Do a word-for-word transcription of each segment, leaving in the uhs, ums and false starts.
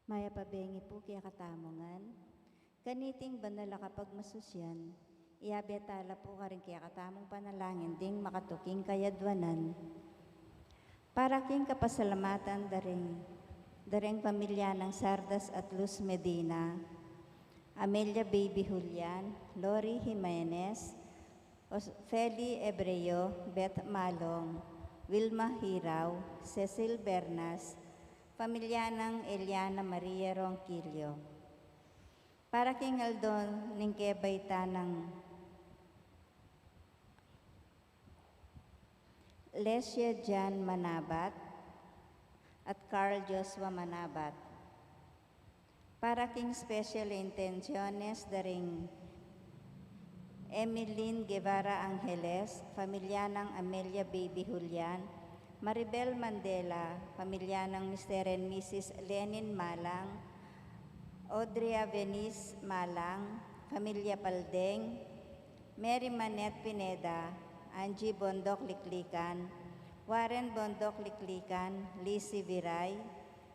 Mayap a bengi pu kekatamu ngan. Kaniting banal a kapagmasusyan, iyabe tala pu karing kekatamung panalangin ding makatuking kayadwanan. Para king kapasalamatan da ring, da ring pamilya nang Sardas at Luz Medina, Amelia Baby Julian, Lori Jimenez, Os-, Feli Ebreo, Beth Malong, Wilma Hirao, Cecil Bernas, pamilya nang Eliana Maria Ronquillo. Para king aldo ning kebaitan nang Lesia Jan Manabat at Carl Joshua Manabat. Para king special intenciones da ring Emeline Guevara Angeles, pamilya nang Amelia Baby Julian, Maribel Mandela, pamilya nang Mister and Missus Lenin Malang, Audrey Venice Malang, pamilya Paldeng, Mary Manette Pineda, Angie Bondoc Liklikan, Warren Bondoc Liklikan, Lizzie Viray,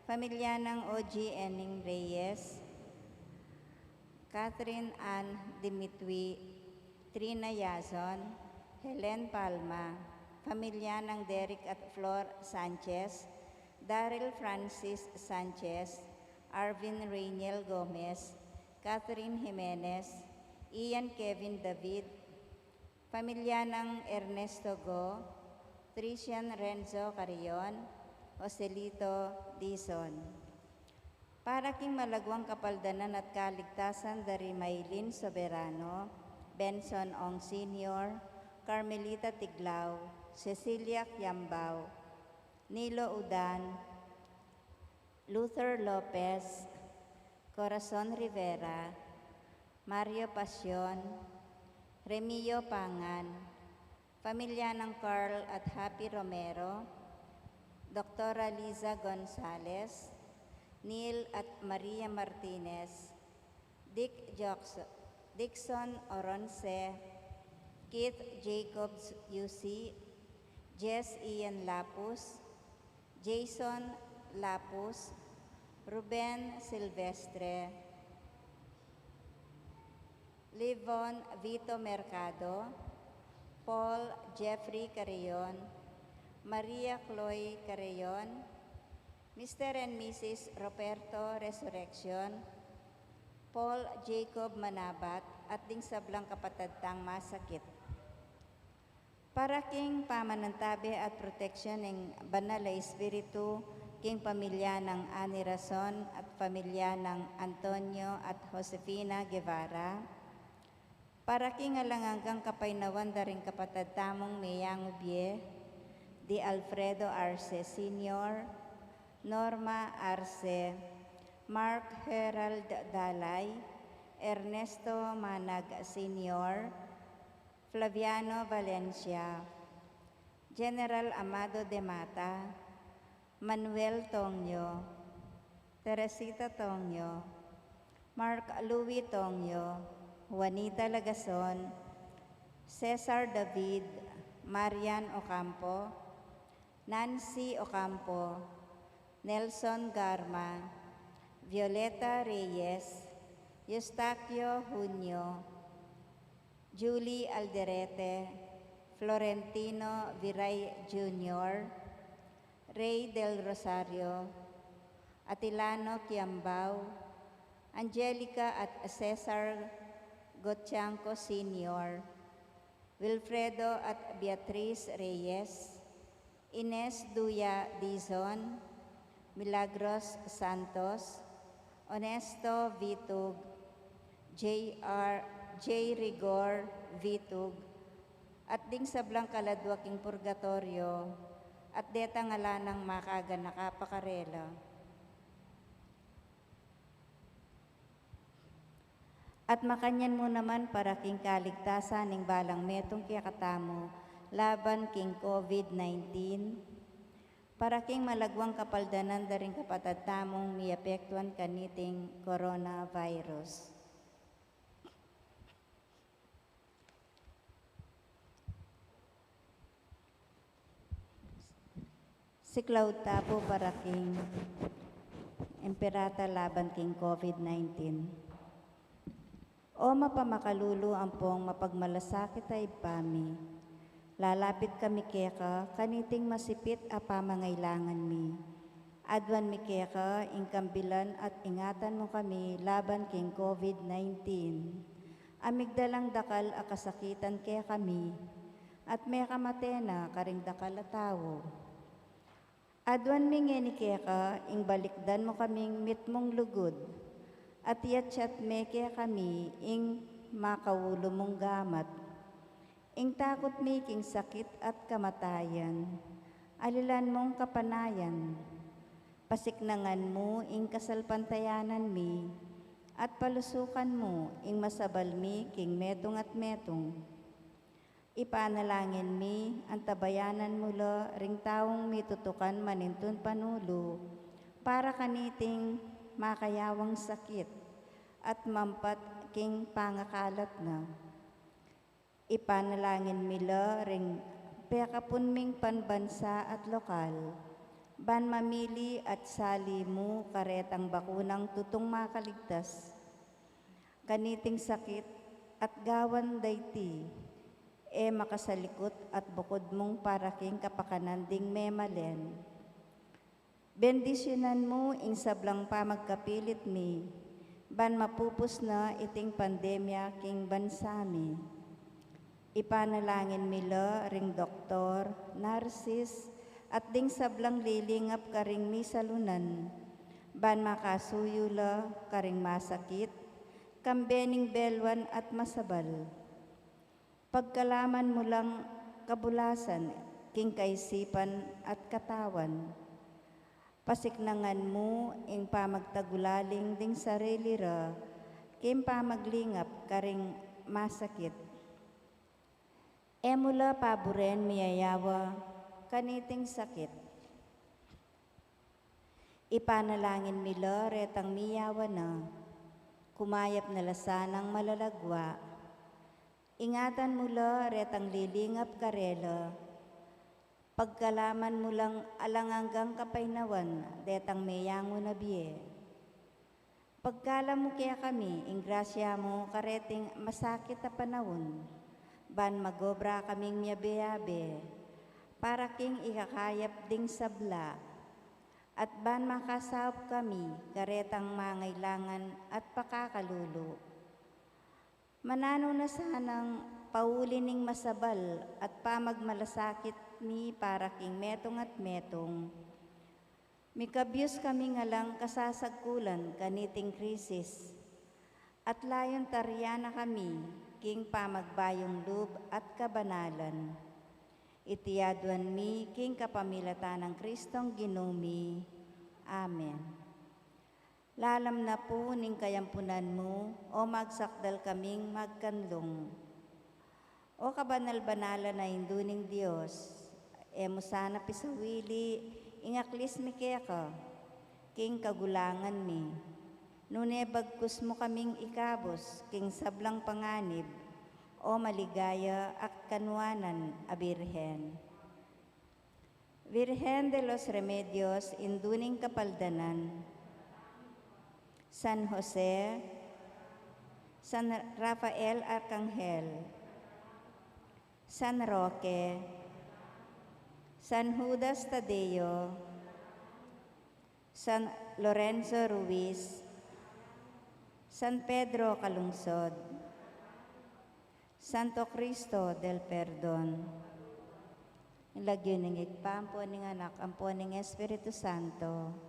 pamilya nang O G Ening Reyes, Catherine Ann Dimitwi, Trina Yazon, Helen Palma, pamilya nang Derek at Flor Sanchez, Daryl Francis Sanchez, Arvin Rainiel Gomez, Catherine Jimenez, Ian Kevin David, pamilya nang Ernesto Go, Trician Renzo Carrion, Joselito Dizon. Para king malagwang kapaldanan at kaligtasan da ri Maylin Soberano, Benson Ong Senior, Carmelita Tiglao, Cecilia Kiambao, Nilo Udan, Luther Lopez, Corazon Rivera, Mario Pasion, Remio Pangan, pamilya nang Carl at Happy Romero, Doktora Liza Gonzalez, Neil at Maria Martinez, Dick Jocks-, Dickson Oronce, Keith Jacobs U C, Jess Ian Lapus, Jason Lapus, Ruben Silvestre, Livon Vito Mercado, Paul Jeffrey Carrion, Maria Chloe Carrion, Mister and Missus Roberto Resurrection, Paul Jacob Manabat, at ding sablang kapatad tang masakit. Para king pamanantabe at proteksyon ning Banal a Espiritu king pamilya nang Ani Rason at pamilya nang Antonio at Josefina Guevara. Para king alang anggang kapaynawan da ring kapatad tamung meyang ubie, di Alfredo Arce Senior, Norma Arce, Mark Herald Dalay, Ernesto Manag Senior, Flaviano Valencia, General Amado de Mata, Manuel Tongyo, Teresita Tongyo, Mark Louis Tongyo, Juanita Lagason, Cesar David, Marian Ocampo, Nancy Ocampo, Nelson Garma, Violeta Reyes, Eustaquio Junio, Julie Alderete, Florentino Viray Junior, Rey del Rosario, Atilano Kiambao, Angelica at Cesar Gotianco Senior, Wilfredo at Beatriz Reyes, Ines Duya Dizon, Milagros Santos, Onesto Vitug, J R, J Rigor Vitug, at ding sablang kaladwa king purgatoryo, at detang ala nang makaganaka pa karela. At makanyan mu naman para king kaligtasan ning balang metung kekatamu laban king COVID nineteen, para king malagwang kapaldanan da ring kapatad tamung miapektuan kaniting coronavirus. Siklaud ta pu para king Imperata laban king COVID nineteen. O mapamakalulu ampong mapagmalasakit a Ibpa mi, lalapit kami keka kaniting masipit a pamangailangan mi. Aduan mi keka ing kambilan at ingatan mu kami laban king COVID nineteen. A migdalang dakal a kasakitan kekami, at mekamate na karing dakal a tau. Aduan mi ngeni keka ing balikdan mu kaming mitmung lugud, at yatyat me kekami ing makaulu mung gamat. Ing takut mi king sakit at kamatayan, alilan mung kapanayan. Pasiknangan mu ing kasalpantayanan mi, at palusukan mu ing masabal mi king metung at metung. Ipanalangin mi, antabayanan mu la ring taung mitutukan manintun panulu para kaniting makayawang sakit at mampat king pangakalat na. Ipanalangin mi la ring pekapun ming panbansa at lokal, ban mamili at sali mu karetang bakunang tutung makaligtas kaniting sakit, at gawan daiti, e makasalikut at bukud mung para king kapakanan ding memalen. Bendisyunan mu ing sablang pamagkapilit mi, ban mapupus na iting pandemya king bansa mi. Ipanalangin mi la ring doktor, narsis, at ding sablang lilingap karing misalunan, ban makasuyu la karing masakit, kambe ning beluan at masabal. Pagkalaman mu lang kabulasan king kaisipan at katawan. Pasiknangan mu ing pamagtagulaling ding sarili ra king pamaglingap karing masakit. E mu la paburen miyayawa kaniting sakit. Ipanalangin mi la retang miyawa na, kumayap na la sanang malalagwa. Ingatan mu la retang lilingap karela, pagkalaman mu lang alang anggang kapaynawan detang meyangu na bie. Pagkalam mu kekami ing grasya mu kareting masakit a panaun, ban magobra kaming miyabe-abe para king ikakayap ding sabla, at ban makasaup kami karetang mangailangan at pakakalulu. Mananu na sanang pauli ning masabal at pamagmalasakit mi para king metung at metung. Mikabyus kaming alang kasasagkulan kaniting krisis, at layun taryan na kami king pamagbayung lub at kabanalan. Iti aduan mi king kapamilatan nang Kristong Ginu mi. Amen. Lalam na pu ning kayampunan mu, o magsakdal kaming magkanlung. O kabanal-banalan a Indu ning Dios, e mu sana pisawili ing aklis mi keka king kagulangan mi, nune bagkus mu kaming ikabus king sablang panganib, o maligaya at kanuanan a Birhen. Virgen de los Remedios, Indu ning Kapaldanan, San Jose, San Rafael Arcangel, San Roque, San Judas Tadeo, San Lorenzo Ruiz, San Pedro Calungsod, Santo Cristo del Perdon. Lagyu ning Ibpa, ampo ning Anak, ampo ning Espiritu Santo.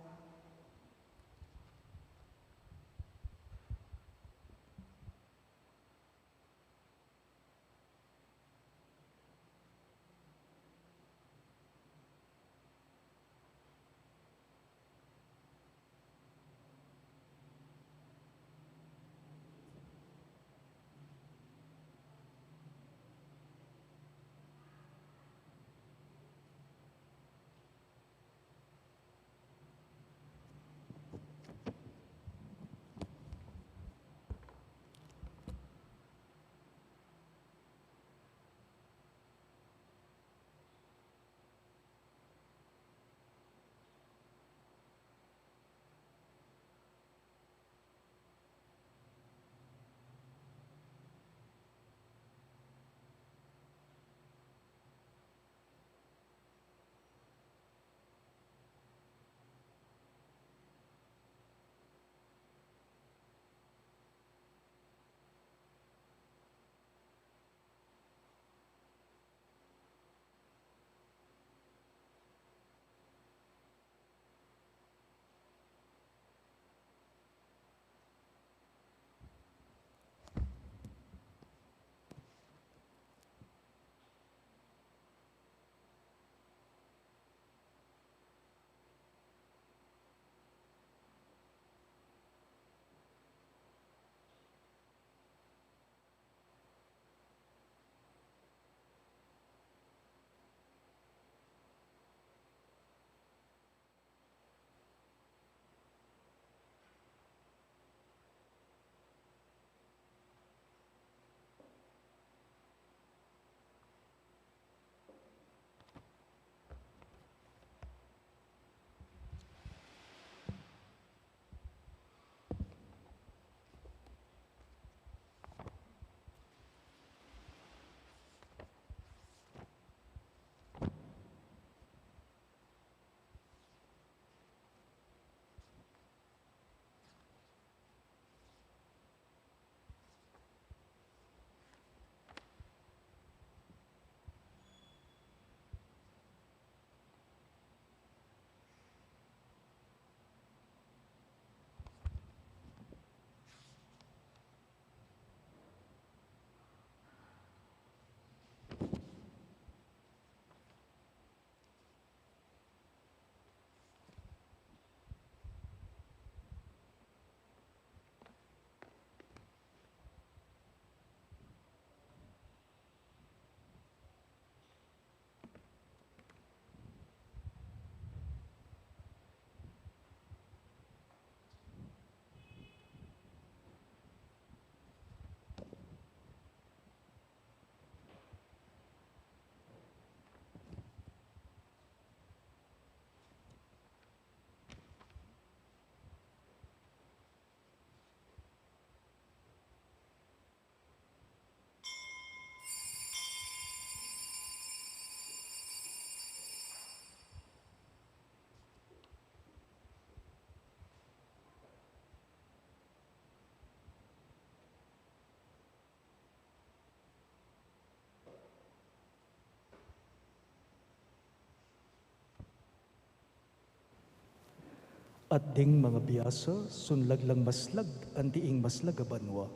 At ding mangabiasa, sunlag lang maslag anti ing maslag a banua.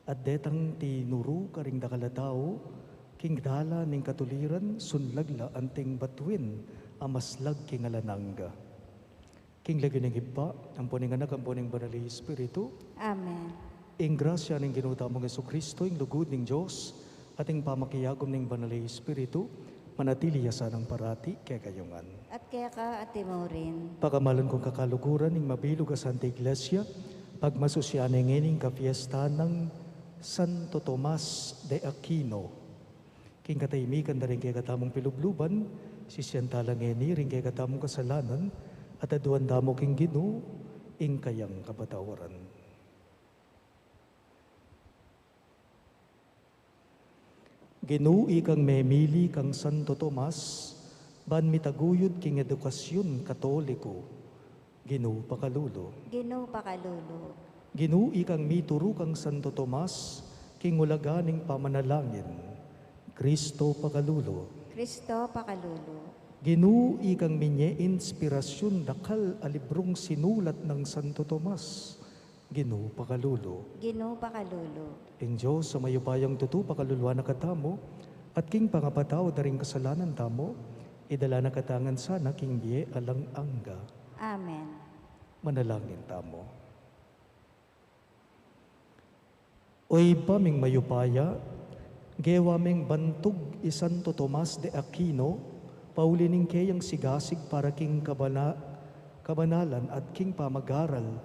At detang tinuru karing dakal a tau, king dala ning katuliran, sunlag la anting batuin a maslag king alang angga. King lagyu ning Ibpa, ampo ning Anak, ampo ning Banal a Espiritu. Amen. Ing grasya ning Ginu tamung Jesucristo, ing lugud ning Dios, at ing pamakiagum ning Banal a Espiritu, manatili ya sanang parati kekayu ngan. At keka at ikayu rin. Pakamalan kung kakaluguran ning mabilug a Santa Iglesia, pagmasusian ne ngeni ing kapiestan nang Santo Tomas de Aquino. King katahimikan da ring kekatamung pilubluban, sisian tala ngeni ring kekatamung kasalanan, at aduan tamu king Ginu ing kayang kapatawaran. Ginu, ikang memili kang Santo Tomas, ban mitaguyud king edukasyun Katoliko. Ginu, pakalulu. Ginu, pakalulu. Ginu, ikang mituru kang Santo Tomas, king ulaga ning pamanalangin. Kristo, pakalulu. Kristo, pakalulu. Ginu, ikang minye inspirasyun dakal a librung sinulat nang Santo Tomas. Ginu, pakalulu. Ginu, pakalulu. Ing Dios a mayupayang tutu, pakaluluan na katamu, at king pangapatawad da ring kasalanan tamu, idala na katamu ngan sana king bie alang angga. Amen. Manalangin tamu. O Ibpa ming mayupaya, gewa meng bantug i Santo Tomas de Aquino, pauli ning keyang sigasig para king kabana-, kabanalan at king pamagaral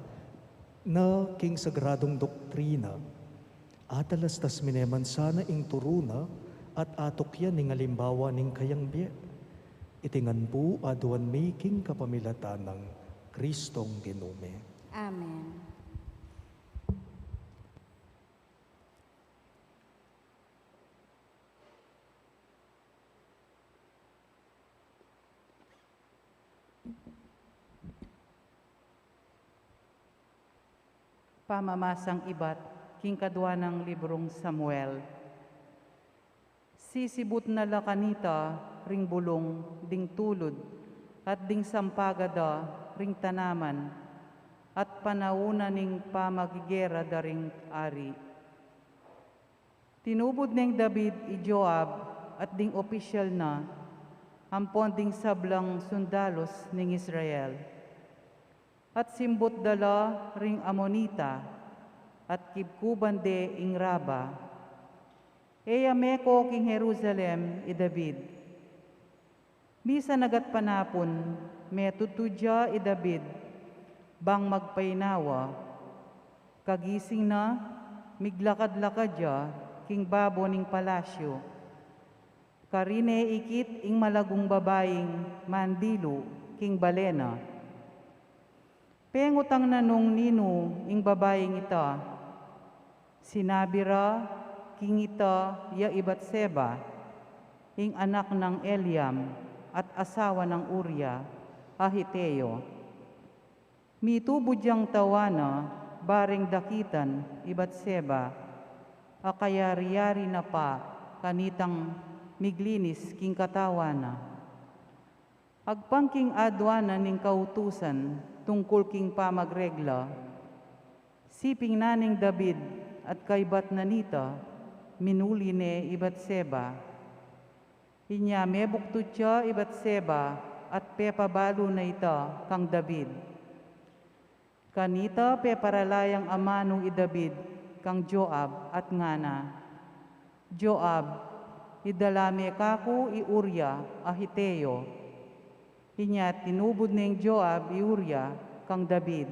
na king sagradung doktrina. Atalastas mi ne man sana ing turu na at atukyan ning alimbawa ning kayang bie. Iti ngan pu aduan mi king kapamilatan nang Kristong Ginu mi. Amen. Pamamasang ibat king kadua nang librung Samuel. Sisibut na la kanita ring bulung ding tulud at ding sampaga da ring tanaman, at panaun na ning pamagigera da ring ari. Tinubud neng David i Joab at ding opisyal na, ampon ding sablang sundalus ning Israel. At simbut da la ring Amonita, at kibkuban de ing Raba. E ya meko king Jerusalem i David. Misan a gatpanapun, metudtud ya i David, bang magpainawa. Kagising na, miglakad-lakad ya king babo ning palasyu. Karin ne ikit ing malagung babaing mandilu king bale na. Pengutang na nung ninu ing babaing ita. Sinabi ra, king ita ya i Batseba, ing anak nang Eliam at asawa nang Uria a Heteo. Mitubud yang tawanan, bareng dakitan i Batseba, a kayari-yari na pa kanitang miglinis king katawan na. Agpang king aduan na ning kautusan tungkul king pamagregla, siping na neng David at kaybat na nita, minuli ne i Batseba. Inya mebuktut ya i Batseba at pepabalu na ita kang David. Kanita peparala yang amanu i David kang Joab at ngana, Joab, idala me kaku i Uria a Heteo. Inya tinubud neng Joab i Uria kang David.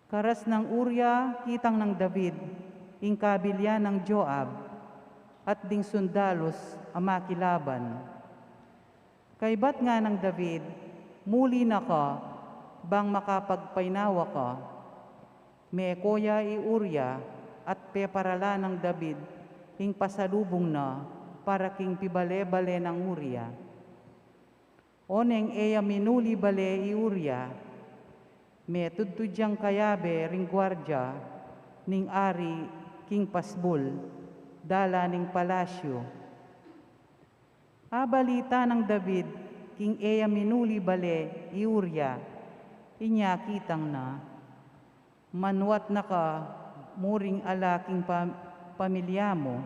Karas nang Uria kitang nang David ing kabilyan nang Joab at ding sundalus a makilaban. Kaybat nganang David, muli na ka, bang makapagpainawa ka. Meko ya i Uria at peparala nang David ing pasalubung na para king pibale-bale nang Uria. Oneng e ya minuli bale i Uria, metudtud yang kayabe ring guardia ning ari king pasbul, dala ning palasyu. Abalita nang David king e ya minuli bale i Uria. Inya kitang na, manuat na ka muring ala king pa-, pamilya mu,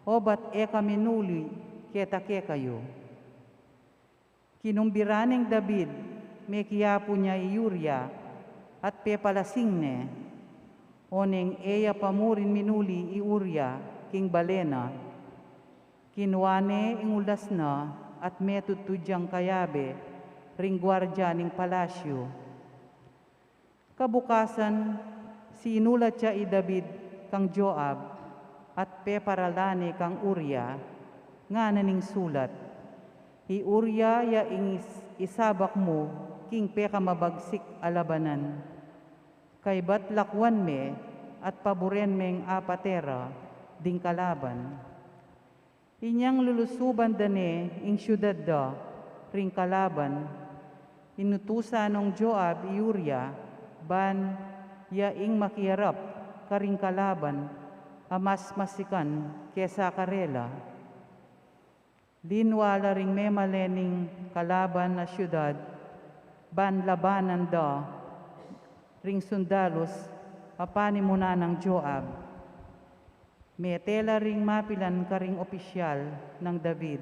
obat e ka minuli keta kekayu. Kinumbira neng David, mekiapu ne i Uria, at pepalasing ne, oneng e ya pa murin minuli i Uria king bale na. Kinua ne ing ulas na at metudtud yang kayabe ring guardia ning palasyu. Kabukasan, sinulat ya i David kang Joab, at peparala ne kang Uria, ngana ning sulat, "I Uria ya ing is-, isabak mu king pekamabagsik a labanan. Kaybat lakuan me at paburen meng apate ra ding kalaban." Inyang lulusuban da ne ing siudad da ring kalaban, inutusan nong Joab i Uria ban ya ing makiarap karing kalaban a mas masikan kesa karela. Linwa la ring memalen ning kalaban a siudad ban labanan da ring sundalus a panimunan nang Joab. Mete la ring mapilan karing opisyal nang David.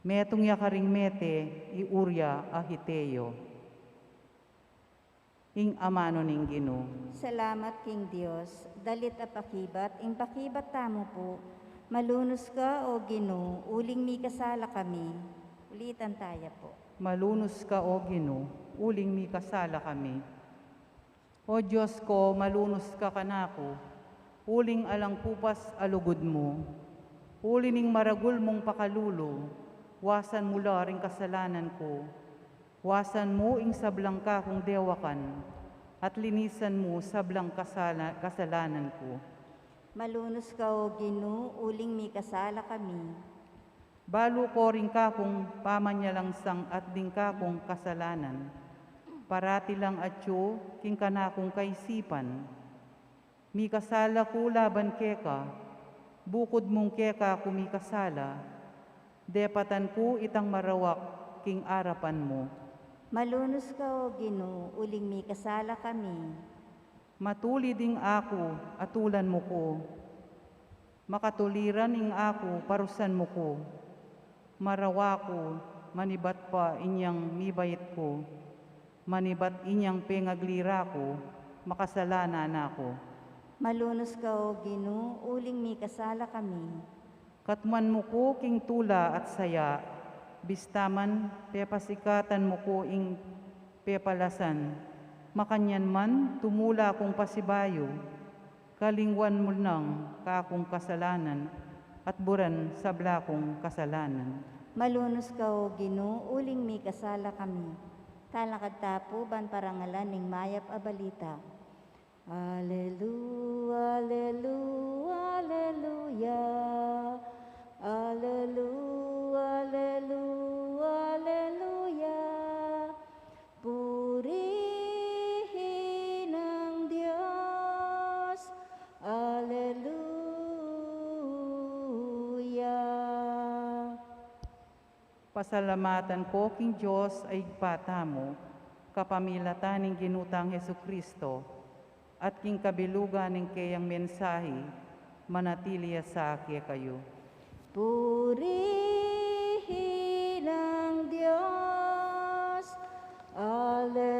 Metung ya karing mete i Uria a Heteo. Ing amanu ning Ginu. Salamat king Dios. Dalit a pakibat, ing pakibat tamu pu, "Malunus ka, O Ginu, uling mikasala kami." Ulitan taya pu. "Malunus ka, O Ginu, uling mikasala kami." O Dios ko, malunus ka kanaku, uling alang kupas a lugud mu. Uli ning maragul mung pakalulu, wasan mu la ring kasalanan ku. Wasan mu ing sablang kakung dewakan, at linisan mu sablang kasala-, kasalanan ku. Malunus ka, O Ginu, uling mikasala kami. Balu ko ring kakung pamanyalangsang at ding kakung kasalanan. Parati lang atyu king kanakung kaisipan. Mikasala ku laban keka, bukud mung keka ku mikasala, depatan ku itang marawak king arapan mu. Malunus ka, O Ginu, uling mikasala kami. Matulid ing aku, atulan mu ku. Makatuliran ing aku, parusan mu ku. Marawa ku, manibat pa inyang mibait ku, manibat inyang pengaglira ku, makasalanan na ku. Malunus ka, O Ginu, uling mikasala kami. Katmuan mu ku king tula at saya, bista man pepasikatan mu ku ing pepalasan, makanyan man tumula kung pasibayu. Kalingwan mu nang kakung kasalanan at buran sabla kung kasalanan. Malunus ka, O Ginu, uling mikasala kami. Talakad ta pu ban parangalan ing mayap a balita. Alelu-, alelu-, aleluya. Alelu-, alelu-, aleluya. Purihin ang Diyos. Aleluya. Pasalamatan ko king Dios a Ibpa tamu, kapamilatan ning Ginu tang Jesucristo, at king kabilugan ning keyang mensahe, manatili ya sa kekayu. Purihin ang Diyos. Aleluya.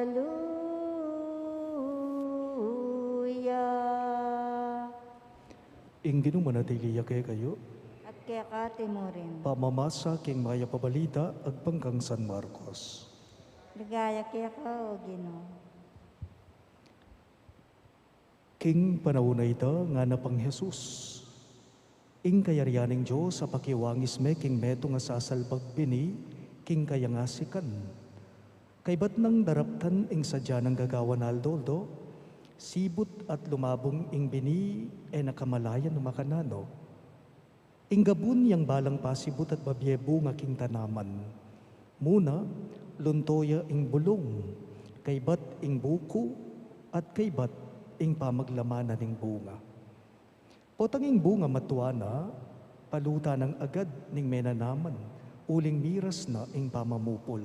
Ing Ginu manatili ya kekayu. At keka mu rin. Pamamasa king mayap a balita agpang kang San Marcos. Ligaya keka, O Ginu. King panaun a ita, ngana pang Jesus, "Ing kayarian ning Dios apakiwangis me king metung a sasalbag bini king kayang asikan. Kaybat nang daraptan ing sadya nang gagawan aldo-aldo, sibut at lumabung ing bini, e na kamalayan makananu. Ing gabun yang balang pasibut at babie bunga king tanaman. Muna, lunto ya ing bulung, kaybat ing buku, at kaybat ing pamaglamanan ning bunga. Potang ing bunga matua na, palutan nang agad ning menanaman, uling miras na ing pamamupul."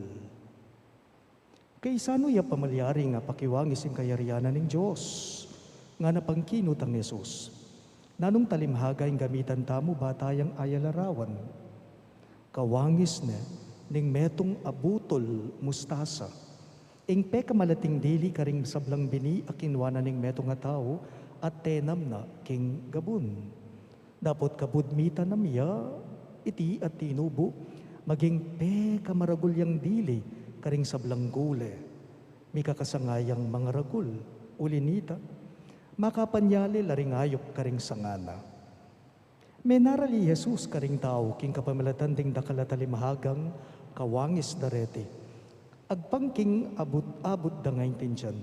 Kaisa nu ya pamalyari ing apakiwangis ing kayarian na ning Dios? Ngana pang kinu tang Jesus, nanung talimhaga ing gamitan tamu ba tayang ayalarawan? Kawangis ne ning metung a butul mustasa, ing pekamalating dili karing sablang bini a kinua na ning metung a tau at tenam na king gabun. Dapot kabud mitanam ya, iti at tinubu, maging pekamaragul yang dili karing sablang gule. Mikakasanga yang mangaragul, uli nita, makapanyali la ring ayup karing sanga na. Menaral i Jesus karing tau king kapamilatan ding dakal a talimhagang kawangis da reti, agpang king abut-abut da nga intindian.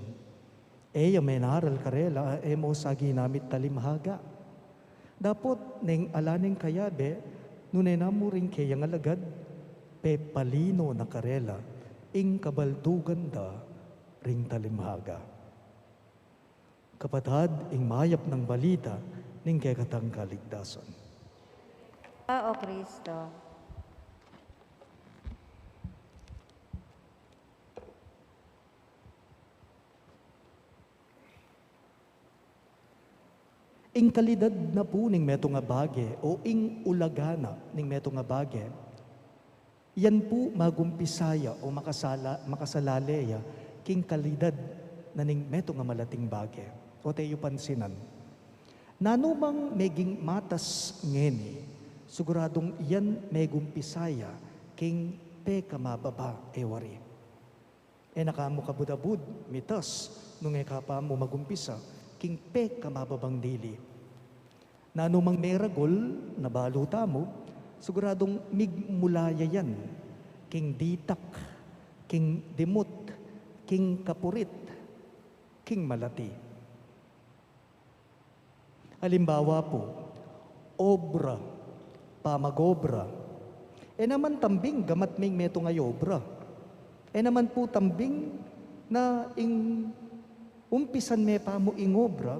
E ya menaral karela a e mo sa ginamit talimhaga. Dapot neng ala neng kayabe, nune na mu ring keyang alagad, pepalino na karela ing kabaldugan da ring talimhaga. Kapatad, ing mayap nang balita ning kekatang kaligtasan. O Kristo. Ing kalidad na pu ning metung a bage o ing ulaga na ning metung a bage, yan pu magumpisa ya o makasala-, makasalale ya king kalidad na ning metung a malating bage. O teyu pansinan, nanu mang meging matas ngeni, siguradung yan megumpisa ya king pekamababa, e wari. E na ka mu kabud-abud mitas nung e ka pa mu magumpisa king pekamababang dili. Nanu mang meragul na balu tamu, siguradung migmula ya yan king ditak, king dimut, king kapurit, king malati. Alimbawa pu, obra, pamag-obra. E naman tambing gamat me ing metung a obra. E naman pu tambing na ing umpisan me pa mu ing obra,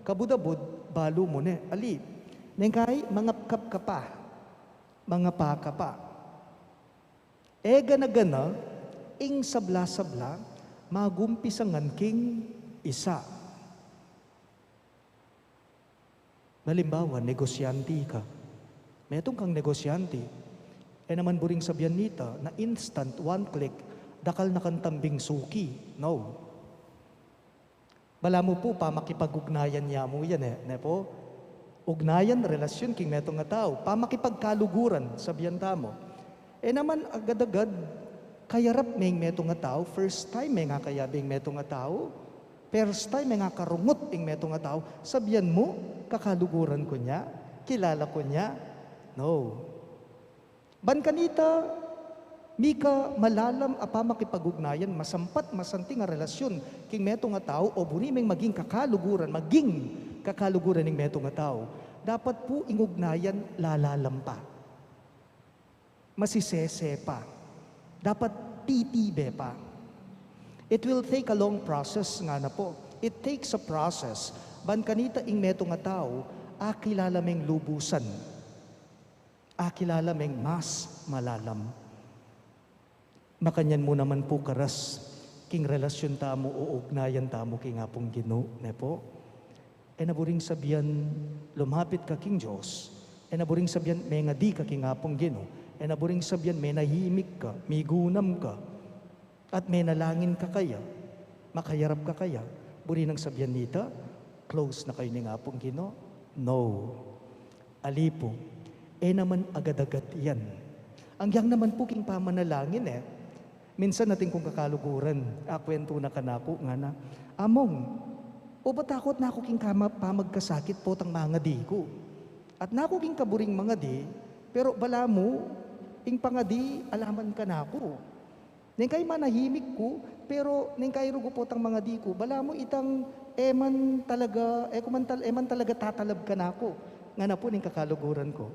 kabud-abud, balu mu ne, ali, neng kai, mangapkap ka pa, mangapa ka pa. E gana-gana, ing sabla-sabla, magumpisa ngan king isa. Halimbawa, negosyante ka. Metung kang negosyante. E naman buring sabian nita na instant, one click, dakal na kang tambing suki. No. Balamu pu, pamakipag-ugnayan ya mu yan e, ne pu? Ugnayan, relasyun king metung a tau. Pamakipagkaluguran, sabian tamu. E naman agad-agad, kayarap me ing metung a tau, first time me nga kayabe ing metung a tau, first time me nga karungut ing metung a tau, sabian mu, kakaluguran ku nya, kilala ku nya? No. Ban kanita, mika malalam a pamakipag-ugnayan, masampat, masanting a relasyun king metung a tau, o buri meng maging kakaluguran, maging kakaluguran ing metung a tau, dapat pu ing ugnayan lalalam pa. Masisese pa. Dapat titibe pa. It will take a long process, ngana pu. It takes a process. Ban kanita ing metung a tau, akilala meng lubusan. Akilala meng mas malalam. Makanyan mu naman pu karas king relasyun tamu o ugnayan tamu king Apung Ginu, ne pu? E na buring sabian lumapit ka king Dios, e na buring sabian mengadi ka king Apung Ginu, e na buring sabian menahimik ka, migunam ka, at menalangin ka kaya, makayarap ka kaya, buri nang sabian nita, close na kayu ning Apung Ginu? No. Ali pu, e naman agad-agad yan. Agyang naman pu king pamanalangin e. Minsan atin kung kakaluguran, akwentu na kanaku, ngana, Among, obat aku at naku king kama-, pamagkasakit potang mangadi ku. At naku king kaburing mangadi, pero balamu, ing pangadi, alaman kanaku. Neng kai manahimik ku, pero neng kai rugu potang mangadi ku, balamu itang e man talaga, e ku man tal-, e man talaga tatalab kanaku, ngana pu ning kakaluguran ku.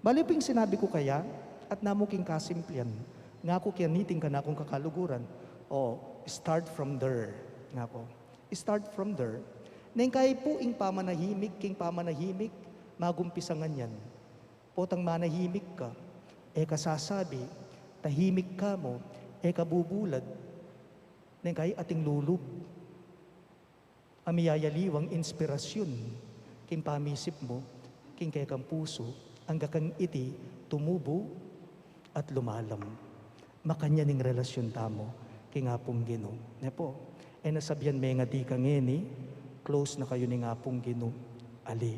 Bale pu ing sinabi ku kaya, at namu king kasimplian, ngaku kaniting kanakung kakaluguran, o, start from there, ngaku. Start from there. Neng kai pu ing pamanahimik king pamanahimik, magumpisa ngan yan. Potang manahimik ka, e ka sasabi, tahimik ka mu, e ka bubulad. Neng kai ating lulub a miyayaliwang inspirasyun king pamisip mu, king kekang pusu, angga kang iti tumubu at lumalam. Makanyan ing relasyun tamu king Apung Ginu. Ne pu, e na sabian mengadi ka ngeni, close na kayu ning Apung Ginu. Ali.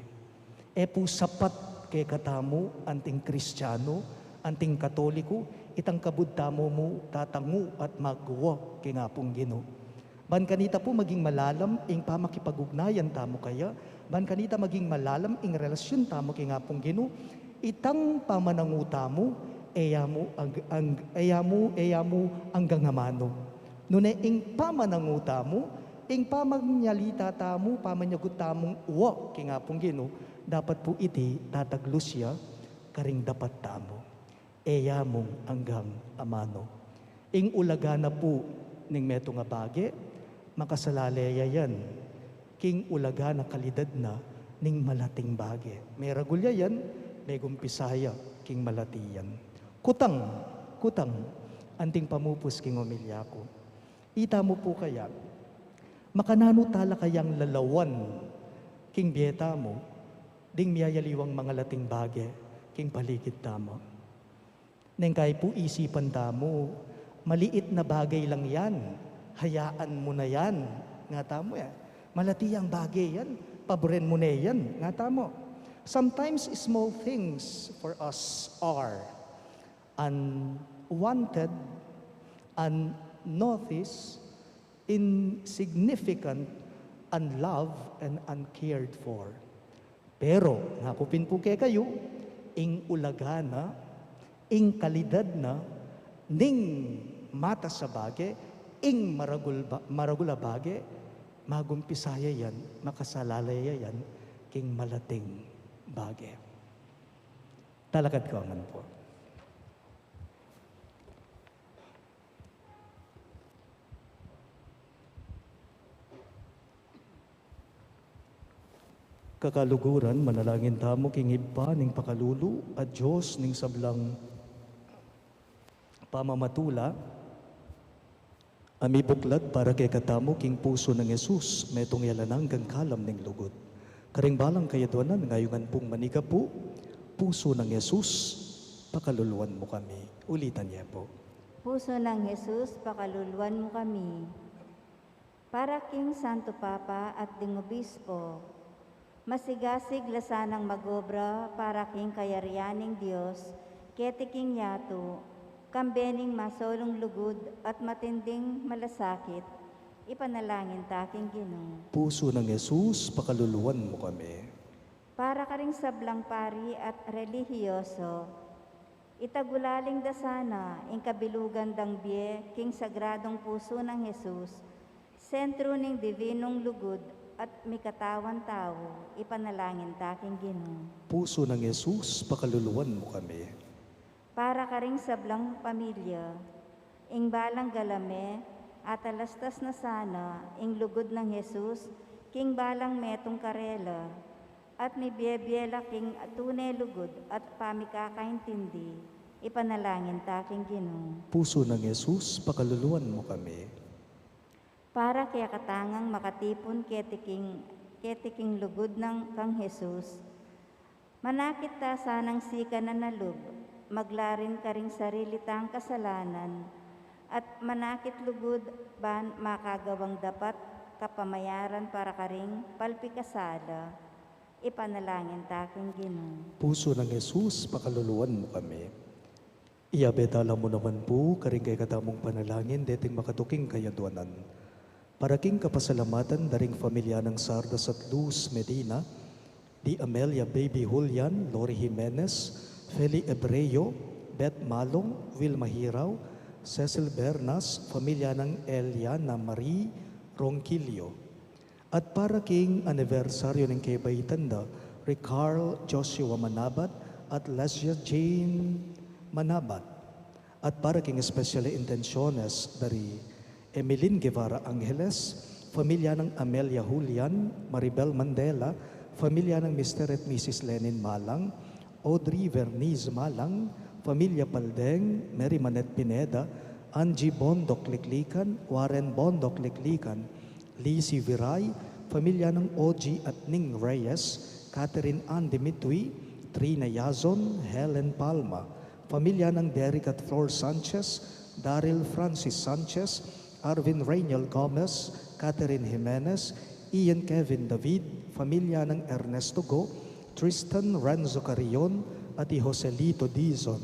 E pu sapat kekatamu anting Kristiyanu, anting Katoliku, itang kabud tamu mu tatangu at magwa king Apung Ginu. Ban kanita pu maging malalam ing pamakipag-ugnayan tamu kaya, ban kanita maging malalam ing relasyun tamu king Apung Ginu, itang pamanangu tamu, e ya mu ang-, ang-, e ya mu, e ya mu anggang amanu. Nune ing pamanangu tamu, ing pamanyalita tamu, pamanyagut tamung wa king Apung Ginu, dapat pu iti tataglus ya karing dapat tamu. E ya mung anggang amanu. Ing ulaga na pu ning metung a bage, makasalale ya yan king ulaga na kalidad na ning malating bage. Meragul ya yan, megumpisa ya king malati yan. Kutang, kutang, anting pamupus king omilya ku. Ita mu pu kaya, makananu tala kayang lalawan king bie tamu ding miyayaliwang mangalating bage king paligid tamu? Neng kai pu isipan tamu, maliit na bagay lang yan, hayaan mu na yan, nga tamu e. Malati yang bagay yan, paburen mu ne yan, nga tamu. Sometimes small things for us are unwanted, unnoticed, insignificant, unloved, and uncared for. Pero, ngaku pin pu kekayu, ing ulaga na, ing kalidad na, ning matas a bage, ing maragul ba-, maragul a bage, magumpisa ya yan, makasalale ya yan, king malating bage. Talakad ko ngan pu. Kakaluguran, manalangin tamu king Ibpa ning pakalulu at Dios ning sablang pamamatula, a mibuklat para kekatamu king pusu nang Jesus, metung ya alang anggang kalam ning lugud. Karing balang kayadwanan, ngayungan pung manigapu, pusu nang Jesus, pakaluluan mu kami. Ulitan ye pu. Pusu nang Jesus, pakaluluan mu kami. Para king Santo Papa at ding Obispo, masigasig la sanang magobra para king kayarian ning Dios keti king yatu, kambe ning masolung lugud at matinding malasakit, ipanalangin ta king Ginu. Pusu nang Jesus, pakaluluan mu kami. Para karing sablang pari at relihiyoso, itagulaling da sana ing kabilugan dang bie king sagradung pusu nang Jesus, sentru ning divinung lugud at mikatawan tau, ipanalangin ta king Ginu. Pusu nang Jesus, pakaluluan mu kami. Para karing sablang pamilya, ing balang galame, atalastas na sana ing lugud nang Jesus king balang metung karela, at mibie-bie la king tune lugud at pamikakaintindi, ipanalangin ta king Ginu. Pusu nang Jesus, pakaluluan mu kami. Para kekatang makatipun keti king, keti king lugud nang kang Jesus, manakit ta sanang sikan a na lub, maglarin karing sarili tang kasalanan, at manakit lugud ban makagawang dapat kapamayaran para karing palpikasala, ipanalangin ta king Ginu. Pusu nang Jesus, pakaluluan mu kami. Iyabe tala mu naman pu karing kekatamung panalangin deting makatuking kayadwanan. Para king kapasalamatan da ring familia nang Sardas at Luz Medina, di Amelia Baby Julian, Lori Jimenez, Feli Ebreo, Beth Malong, Wilma Hirao, Cecil Bernas, familia nang Eliana Marie Ronquillo. At para king anibersaryu ning kebaitan da ri Carl Joshua Manabat at Lesia Jane Manabat. At para king espesyal a intensyones da ri Emeline Guevara Angeles, familia nang Amelia Julian, Maribel Mandela, familia nang Mister at Missus Lenin Malang, Audrey Verniz Malang, familia Paldeng, Mary Manette Pineda, Angie Bondoc Liklikan, Warren Bondoc Liklikan, Lizzie Viray, pamilya nang Ogie at Ning Reyes, Catherine Ann Dimitri, Trina Yazon, Helen Palma, pamilya nang Derek at Flor Sanchez, Daryl Francis Sanchez, Arvin Reynel Gomez, Catherine Jimenez, Ian Kevin David, pamilya nang Ernesto Go, Tristan Renzo Carrion, at i Joselito Dizon.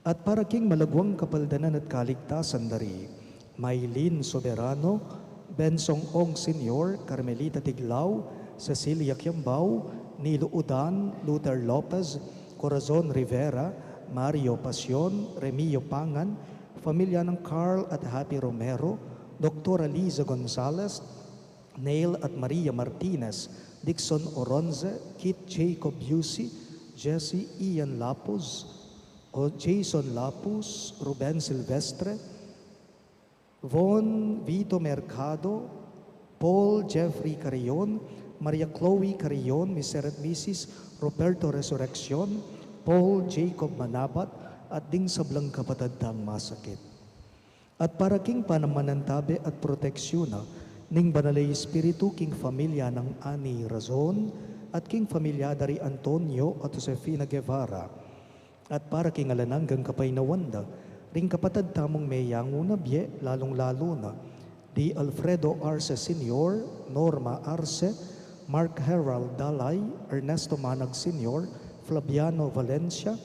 At para king malaguang kapaldanan at kaligtasan da ri Mylene Soberano, Bensong Ong Senior, Carmelita Tiglao, Cecilia Kiambao, Nilo Udan, Luther Lopez, Corazon Rivera, Mario Pasion, Remio Pangan, pamilya nang Carl at Happy Romero, Doktora Liza Gonzalez, Neil at Maria Martinez, Dixon Oronze, Kit Jacob Busey, Jesse Ian Lapuz, O Jason Lapuz, Ruben Silvestre, Von Vito Mercado, Paul Jeffrey Carrion, Maria Chloe Carrion, Mister at Missus Roberto Resurreccion, Paul Jacob Manabat, at ding sablang kapatad tang masakit. At para king panamanantabe at proteksyun na ning Banal a Espiritu king pamilya nang Ani Razon, at king pamilya da ri Antonio at Josefina Guevara, at para king alang anggang kapaynawan da ring kapatad tamung meyangu na bie, lalung-lalu na di Alfredo Arce Senior, Norma Arce, Mark Herald Dalay, Ernesto Manag Senior, Flaviano Valencia,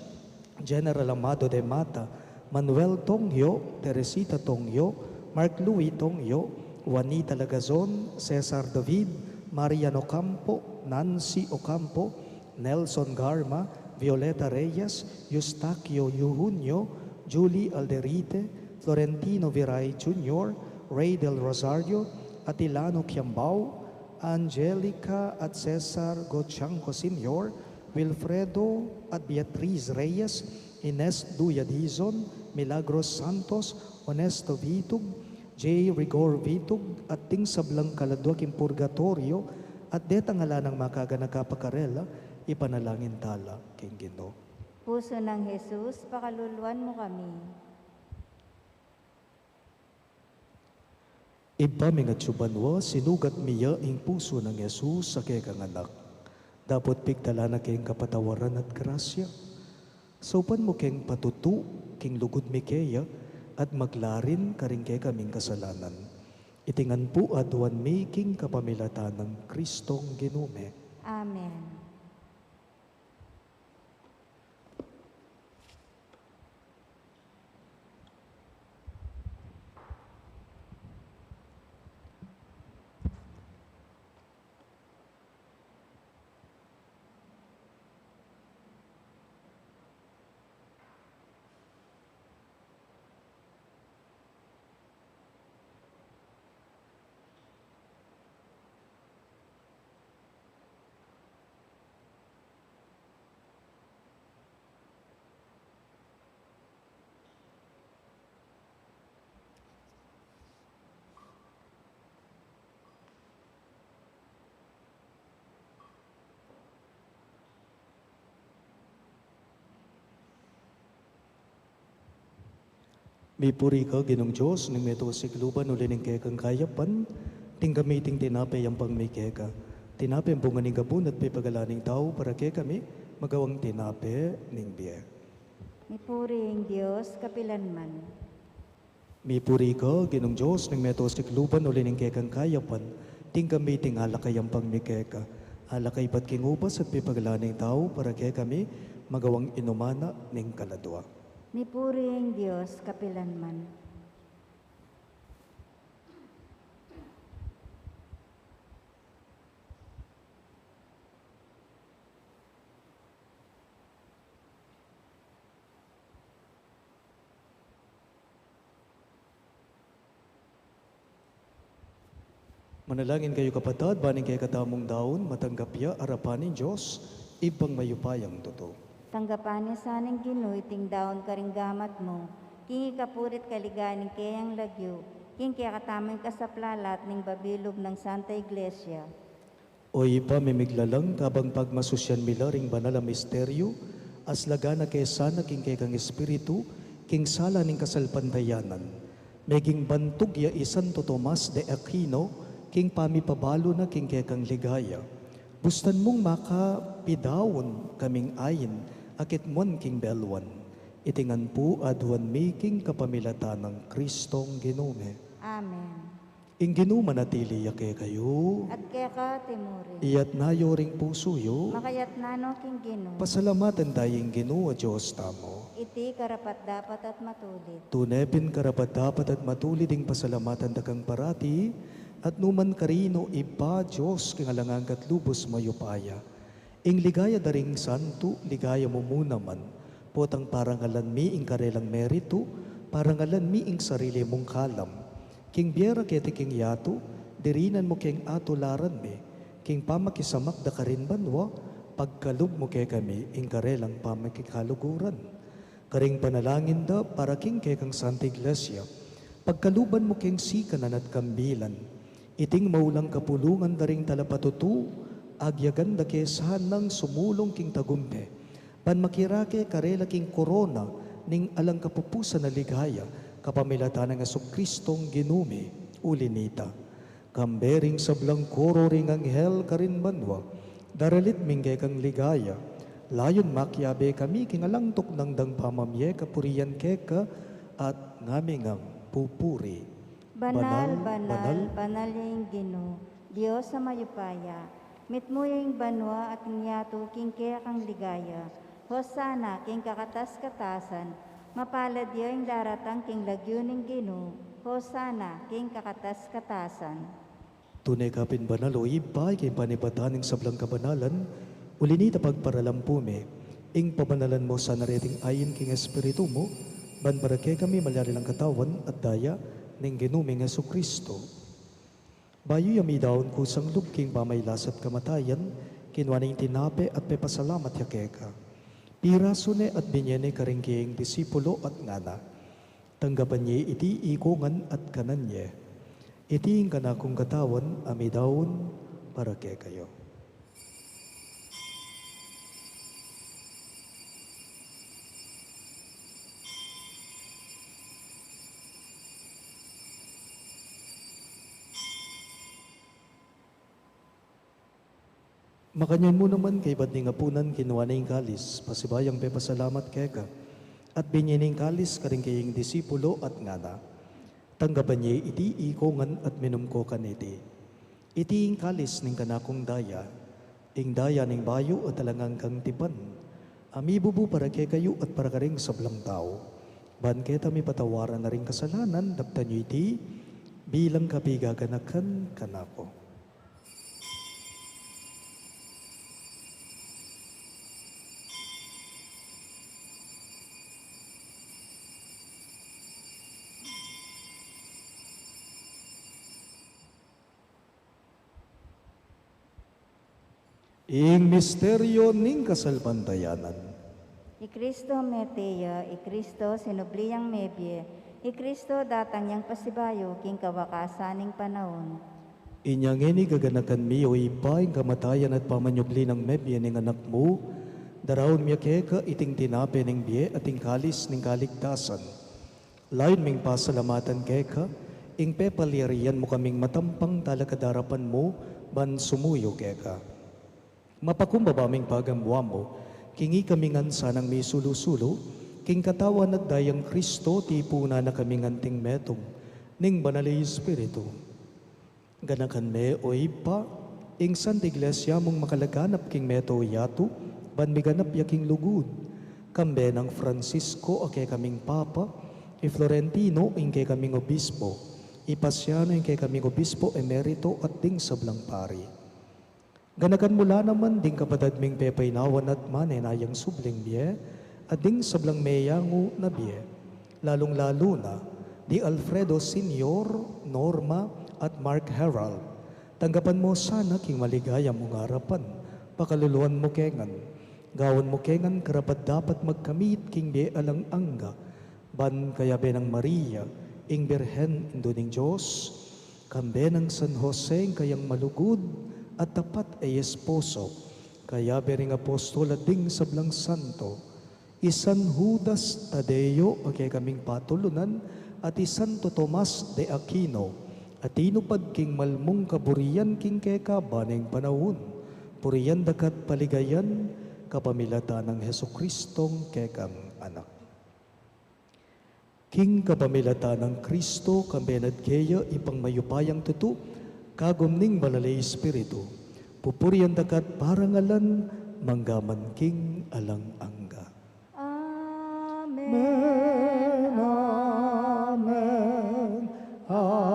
General Amado de Mata, Manuel Tongyo, Teresita Tongyo, Mark Louis Tongyo, Juanita Lagazon, Cesar David, Marian Ocampo, Nancy Ocampo, Nelson Garma, Violeta Reyes, Eustaquio Eugenio, Julie Alderite, Florentino Viray Junior, Ray Del Rosario, Atilano Kiambao, Angelica at Cesar Gochanco Senior, Wilfredo at Beatriz Reyes, Ines Duya Dizon, Milagros Santos, Onesto Vitug, J. Rigor Vitug, at ding sablang kaladua king purgatoryo, at detang ala nang makaganaka pa karela, ipanalangin tala king Ginu. Pusu nang Jesus, pakaluluan mu kami. Ibpa ming atsu banua, sinugat mi ya ing pusu nang Jesus a kekang Anak. Dapot pigtalan na keng kapatawaran at grasya. Saupan mu keng patutu king lugud mi keya at maglarin karing kekaming kasalanan. Iti ngan pu aduan mi king kapamilatan nang Kristong Ginu mi. Amen. Mipuri ka, Ginung Dios ning meto sikluban, uli ning kekang kayapan, tinggap mi iting tinape, yampang mi keka. Tinape bunga ning gabun at pepagalan ning tau, para kekami magawang tinape ning bie. Mipuri ing Dios kapilanman. Mipuri ka, Ginung Dios ning meto sikluban, uli ning kekang kayapan, tinggap mi iting alak a yampang mi keka. Alak a ibat king ubas at pepagalan ning tau, para kekami magawang inuman na ning kaladua. Mipuri ing Dios kapilanman. Manalangin kayu, kapatad, ban ing kekatamung daun matanggap ya arapan ning Dios, Ibpang mayupayang tutu. Tanggapan na sa ning Ginu iting daun karing gamat mu, king ikapuri't kaligayan ning keyang lagyu, king kekatamung kasaplalan at ning babilug nang Santa Iglesia. O Ibpa ming miglalang, kabang pagmasusyan mi la ring banal a misteryu, aslagan na ke sana king kekang Espiritu, King sala ning kasalpantayanan, meging bantug ya i Santo Tomas de Aquino king pamipabalu na king kekang ligaya. Bustan mung makapidaun kaming ain a kitmuan king belwan. Iti ngan pu aduan mi king kapamilatan nang Kristong Ginu mi. Amen. Ing Ginu manatili ya kekayu. At keka timurin. Iyatna yu ring pusu yu. Makayatna no king Ginu. Pasalamatan taya ing Ginu a Dios tamu. Iti karapat-dapat at matulid. Tune pin karapat-dapat at matulid ing pasalamatan da kang parati, at numan karin, O Ibpa, Dios king alang angga at lubus mayupaya. Ing ligaya da ring santu, ligaya mu mu naman. Potang parangalan mi ing karelang meritu, parangalan mi ing sarili mung kalam. King bie ra keti king yatu, dirinan mu keng atularan mi. King pamakisamak da karin banua, pagkalub mu kekami ing karelang pamikikaluguran. Karing panalangin da para king kekang Santa Iglesia, pagkaluban mu keng sikanan at kambilan. Iting maulang kapulungan da ring talapatutu, agyagan da ke sanang sumulung king tagumpe, ban makirake karela king korona ning alang kapupusan a ligaya, kapamilatan nang Jesucristong Ginu mi. Uli nita, kambe ring sablang koro ring anghel karin banua, daralit mi ing kekang ligaya, layun makiabe kami king alang tuknang dang pamamie kapurian keka, at ngami ngang pupuri. Banal, banal, banal, banal ya ing Ginu, Dios a mayupaya. Mitmu ya ing banua at ing yatu king kekang ligaya. Hosana king kakatas-katasan. Mapalad ya ing daratang king lagyu ning Ginu. Hosana king kakatas-katasan. Tune ka pin banal, O Ibpa, ika ing panibatan ning sablang kabanalan, uli nita pagparalampu mi ing pabanalan mu sana reting ain king Espiritu mu, ban para kekami malyari lang katawan at daya ning Ginu ming Jesucristo. Bayu ya midaun kusang lub king pamailas at kamatayan, kinua ne ing tinape at pepasalamat ya keka. Pirasu ne at binye ne karing keyang disipulo at ngana, tanggapan ye iti ikongan at kanan ye. Iti ing kanakung katawan a midaun para kekayu. Makanyan mu naman kaybat ning apunan, kinua ne ing kalis, pasibayung pepasalamat keka, at binye ne ing kalis karing keyang disipulo at ngana, tanggapan ye iti ikongan at minum ko kaniti. Iti ing kalis ning kanakung daya, ing daya ning bayu at alang anggang tipan, a mibubu para kekayu at para karing sablang tau, ban keta mipatawaran na ring kasalanan. Daptan yu iti bilang kapigaganakan kanaku. Ing misteryo ning kasalpantayanan. I Kristo mete ya, i Kristo sinubli yang mebie, i Kristo datang yang pasibayu king kawakasan ning panaun. Inya ngeni gaganakan mi, O Ibpa, ing kamatayan at pamanyubli nang mebie ning Anak mu, daraun mi keka iting tinape ning bie at ing kalis ning kaligtasan. Layun ming pasalamatan keka ing pepalyarian mu kaming matampang talakad arapan mu ban sumuyu keka. Mapakumbaba ming pagamuan mu king ikami ngan sanang misulu-sulu king katawan at dayang Kristo, tipunan na kaming anting metung ning Banal a Espiritu. Ganakan me, O Ibpa, ing Santa Iglesia mung makalaganap king meto yatu, ban miganap ya king lugud. Kambe nang Francisco a kekaming Papa, i Florentino ing kekaming Obispo, i Pasiano ing kekaming Obispo Emerito at ding sablang pari. Ganakan mu la naman ding kapatad ming pepainawan at manenayang subling bie, at ding sablang meyangu na bie, lalung-lalu na di Alfredo Senior, Norma, at Mark Herald. Tanggapan mu sana king maligaya mung arapan, pakaluluan mu ke ngan, gawan mu ke ngan karapat-dapat magkamit king bie alang angga, ban kayabe nang Maria, ing Birhen, Indu ning Dios, kambe nang San Jose, ing kayang malugud at tapat a esposo, kayabe ring apostol at ding sablang santo, I San Judas Tadeo a kekaming patulunan, at i Santo Tomas de Aquino, a tinupad king malmung kaburian king keka baneng panaun. Purian daka't paligayan kapamilatan nang Jesucristong kekang Anak. King kapamilatan nang Kristo, kambe na at keya, Ibpang mayupayang tutu, kagum ning Banal a Espiritu, pupurian daka't parangalan manggaman king alang angga. Amen. Amen. Amen.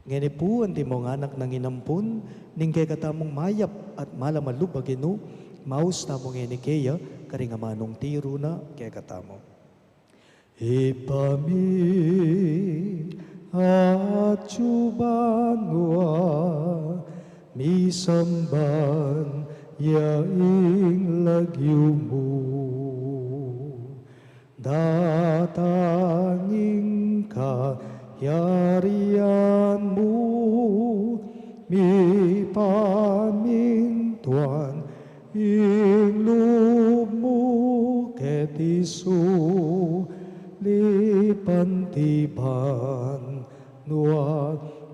Ngeni pu, antimong anak nang inampun ning kekatamung mayap at malamalub a Ginu, maus tamu ngeni keya karing amanung tiru na kekatamu. Ibpa mi, atsu ka banua, misamban ya ing lagyu mu. Datang ing kayarian mu, mipamintuan ing lub mu keti sulip anti banua,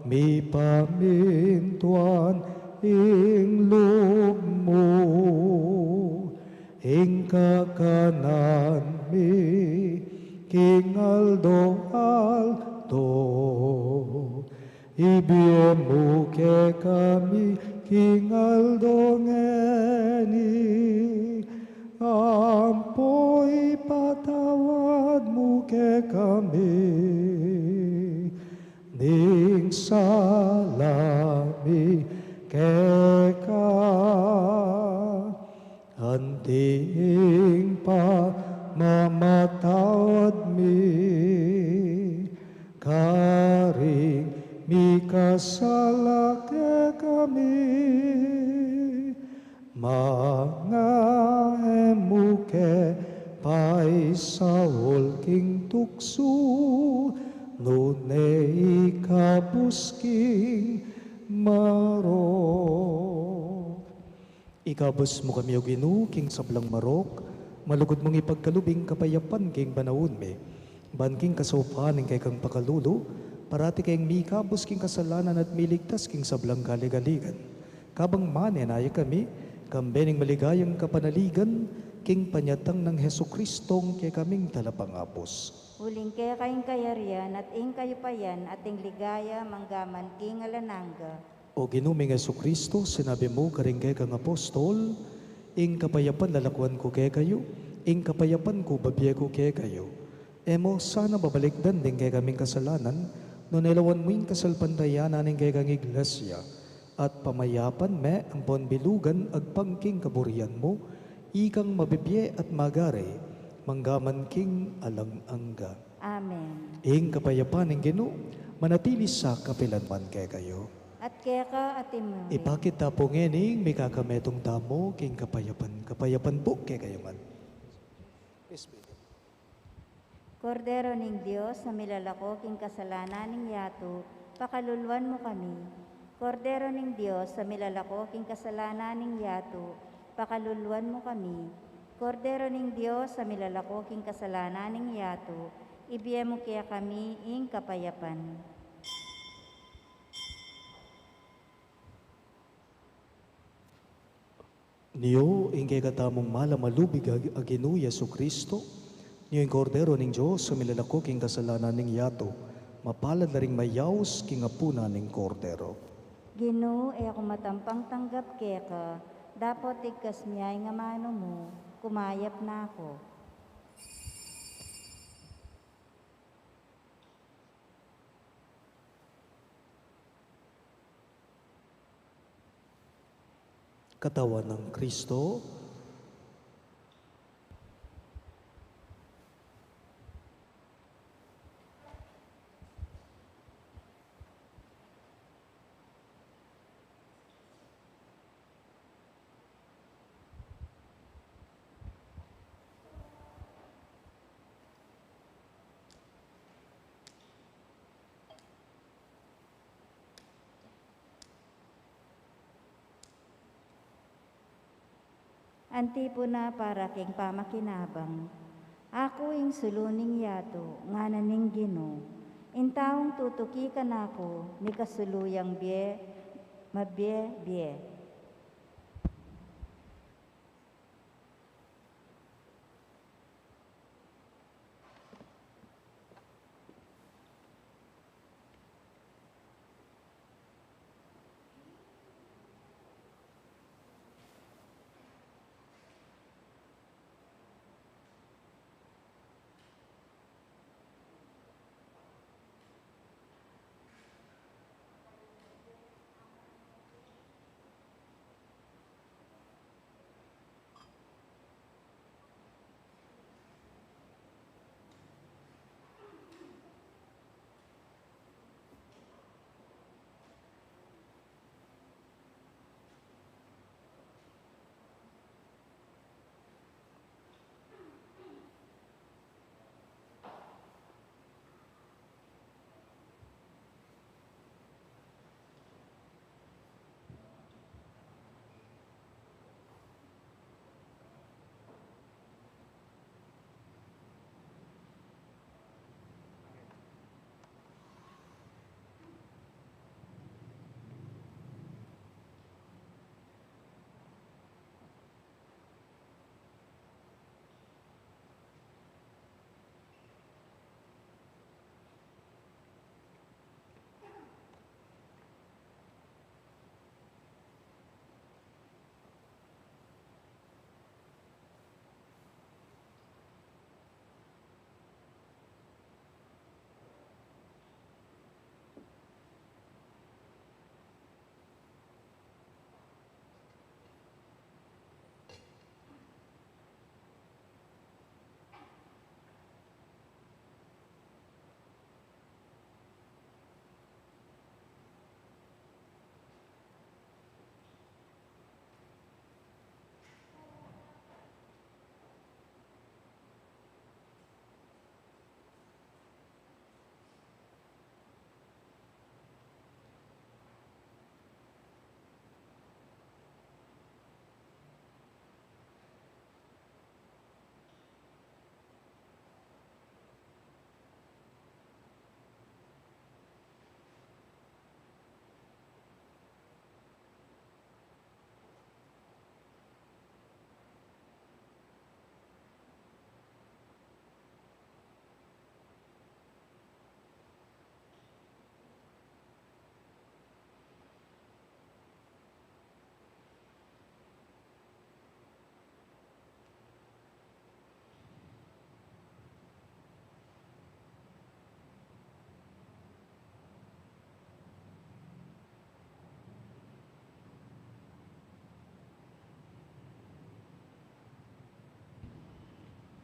mipamintuan ing lub mu. Ing kakanan mi king aldo-aldo, ibie mu kekami king aldo ngeni, ampo ipatawad mu kekami ning sala mi keka, anti ing pamamatawad mi karing mikasala kekami. Manga e mu ke paisaul king tuksu, nune ikabus king marok. Ikabus mu kami, O Ginu, king sablang marok, malugud mung ipagkalub ing kapayapan king panaun mi. Ban king kasaupan ning kekang pakalulu, parati keng mikabus king kasalanan at miligtas king sablang kaligaligan. Kabang manenaya kami, kambe ning maligayang kapanaligan, king panyatang nang Jesucristong kekaming Talapangabus. Uling keka ing kayarian, at ing kayupayan, at ing ligaya, manggaman king alang angga. O Ginu ming Jesucristo, sinabi mu karing kekang apostol, ing kapayapan lalakuan ku kekayu, ing kapayapan ku babie ku kekayu. E mu sana babalikdan ding kekaming kasalanan, nune lawan mu ing kasalpantayanan ning kekang Iglesia, at pamayapan me ampon bilugan agpang king kaburian mu, ikang mabibie at magari, manggaman king alang angga. Amen. Ing kapayapan ning Ginu, manatili sa kapilanman kekayu. At keka, at ikayu met. Ipakit ta pu ngeni ing mikakametung tamu king kapayapan, kapayapan pu kekayu ngan. Kordero ning Dios, a milalako king kasalanan ning yatu, pakaluluan mu kami. Kordero ning Dios, a milalako king kasalanan ning yatu, pakaluluan mu kami. Kordero ning Dios, a milalako king kasalanan ning yatu, ibie mu kekami ing kapayapan. Nio ing kekatamung malamalubig a, a Ginu Jesucristo, nio ing Kordero ning Dios, a milalako king kasalanan ning yatu, mapalad la ring mayaus king apunan ning Kordero. Ginu, e ku matampang tanggap keka, dapot igkas mu ya ing amanu mu, kumayap na ku. Katawan nang Kristo. Antipona para king pamakinabang. Aku ing sulu ning yatu, ngana ning Ginu. Ing taung tutuki kanaku, mikasulu yang bie, mabie-bie.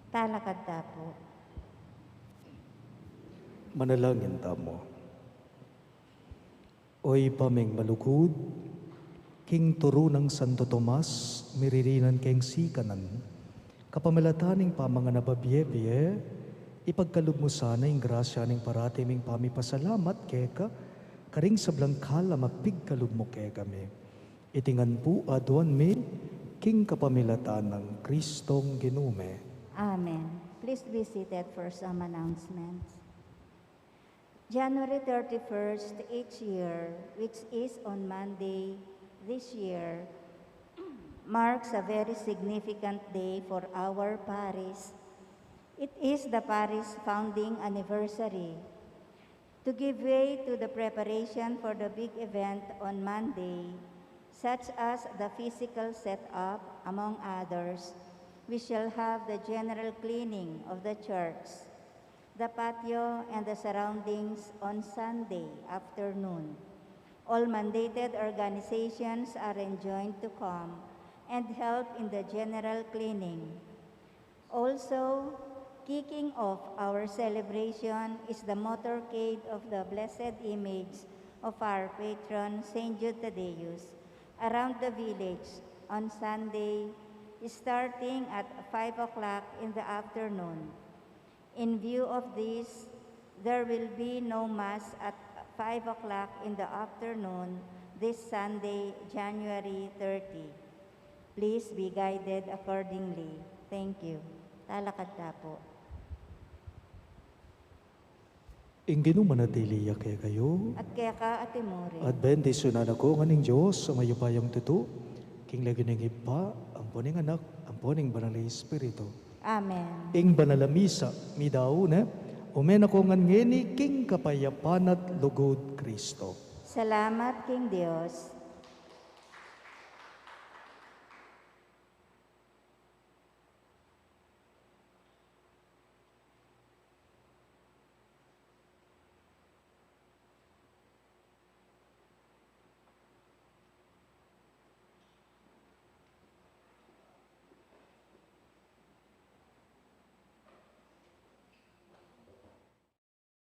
Talakad ta pu. Manalangin tamu. O Ibpa ming malugud, king turu nang Santo Tomas, miririnan keng sikanan, kapamilatan ning pamanganaba bie-bie, ipagkalub mu sana ing grasya ning parati ming pamipasalamat keka, karing sablang kalam a pigkalub mu kekami. Iti ngan pu aduan mi, king kapamilatan nang Kristong Ginu mi. Amen. Please be seated for some announcements. January thirty-first each year, which is on Monday this year, marks a very significant day for our parish. It is the parish founding anniversary. To give way to the preparation for the big event on Monday, such as the physical setup, among others, we shall have the general cleaning of the church, the patio, and the surroundings on Sunday afternoon. All mandated organizations are enjoined to come and help in the general cleaning. Also, kicking off our celebration is the motorcade of the blessed image of our patron, Saint Jude Thaddeus, around the village on Sunday, starting at five o'clock in the afternoon. In view of this, there will be no Mass at five o'clock in the afternoon this Sunday, January thirty. Please be guided accordingly. Thank you. Talakad ta pu. Ing Ginu manatili ya kekayu. At keka at imurin. At bendisyunan na ko ngan ning Dios a mayupayang tutu, king lagyu ning Ibpa, ampo ning Anak, ampo ning Banal a Espiritu. Amen. Ing Banal a Misa, midaun ne, ume na ko ngan ngeni king kapayapan at lugud Kristo. Salamat king Dios.